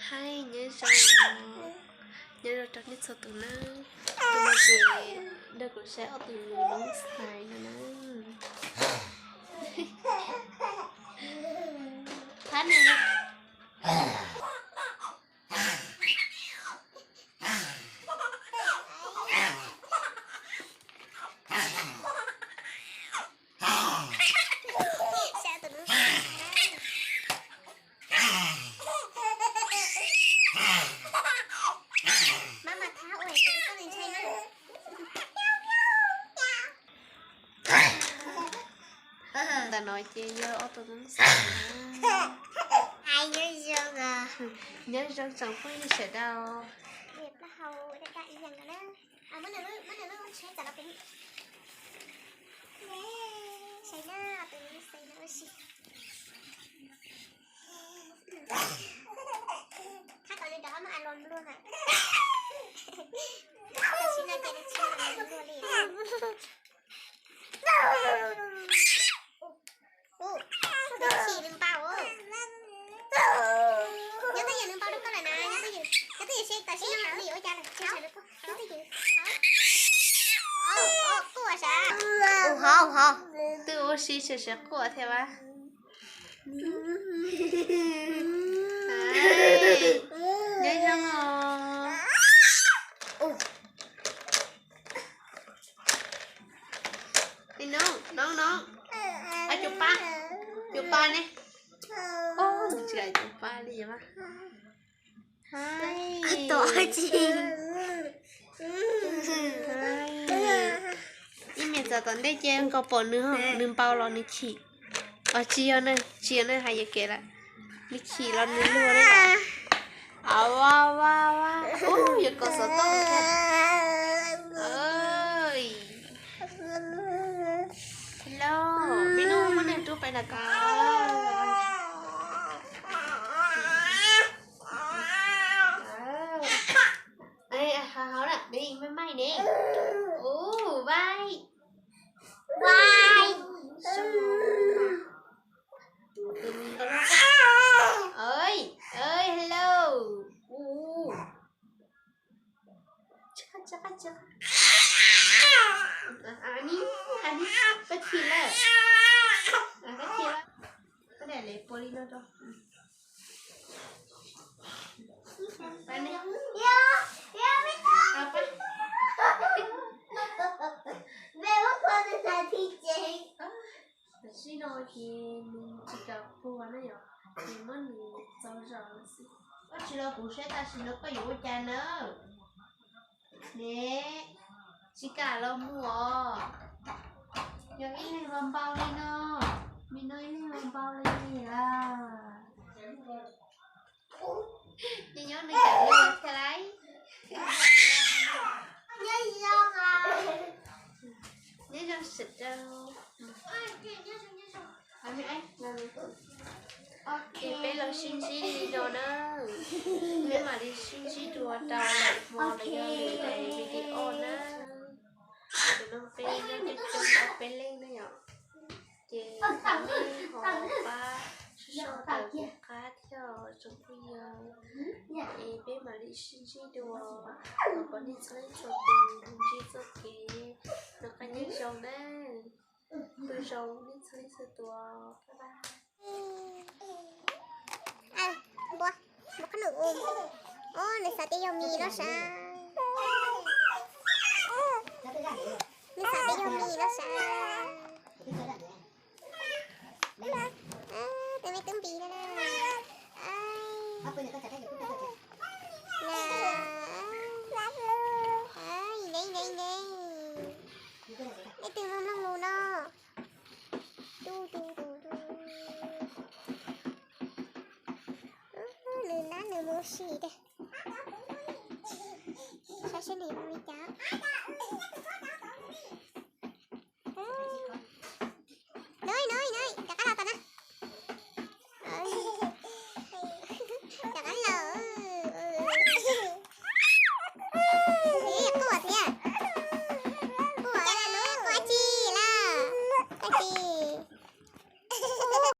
Hais nyob zoo, nyob zoo rau nej txhua tus na. Tus no ces nrog kuv saib ob tug noob xais no na. Thab nws na. Ntawm no ces yog ob tug noob xais. Nyob zoo tsoom phooj ywg sawv daws. Nyob twj ywm nws npau rau koj lawm na, nyob twj ywm, nyob twj ywm seb tam sim no nws yuav ua cas lawm. Quaj sav. Ua hov, ua hov, twb ua si sawv sawv quaj thiab vas. Nyob zoo os. Noob, noob, noob. Cov pa, cov pa ne. Tsis cov pa li mas. Hais, ib me txav tom ntej ces nkaus pom nws, nws npau los nws chim. Os tsis yog, tsis yog na, hais yuam kev lawm. Nws chim los nws luag na. Au, va va va. Ub, yuav kov xov tooj thiab. Hello, me nus muab nws rub pais nram ko. Hauv na, me maij ne. Ub, vai. Vai. Ơi, ơi, hello. Ub. Tsis qab, tsis qab, tsis qab. Anis, Anis, koj chim lawm. Koj chim lawm. Koj niam lev puas li no rau. Tam sim no ces nws tsis kam puas na yom, ces muab nws txaus zog xwb. Koj tsis los kuv saib tam sim no koj yuav ua cas na. Ne, tsis kam los mus os. Yog ib leeg los npau li no, me no ib leeg los npau li lawm. Nyob nyob nws cawm luag thiab lauj. Nyob zoo, nyob zoo sawv daws. Ces peb los sib ntsib li no na, peb mam li sib ntsib dua rau lwm hmo los yog lwm daim video na. Tus no peb nyob coob coob ob peb leeg na yom. Ces thov nej ho pab sub sub tawm kuv qab thiab tsoom phooj ywg, es peb mam li sib ntsib dua. Thov kom nej txhua leej txhua tus ntsib txoj kev noj qab nyob zoo na. Tus zoo nej txhua leej txhua tus. Npua, npua qab num u. Nws xav tias yog mis los sav. Nws xav tias yog mis los sav. Tus me tub npis no na. Ntev ntev ntev. Leej twg mloog mloog lus no. Tu tu tu tu. Nws nab nws mus ua si tiag. Saib seb nws mus li cas.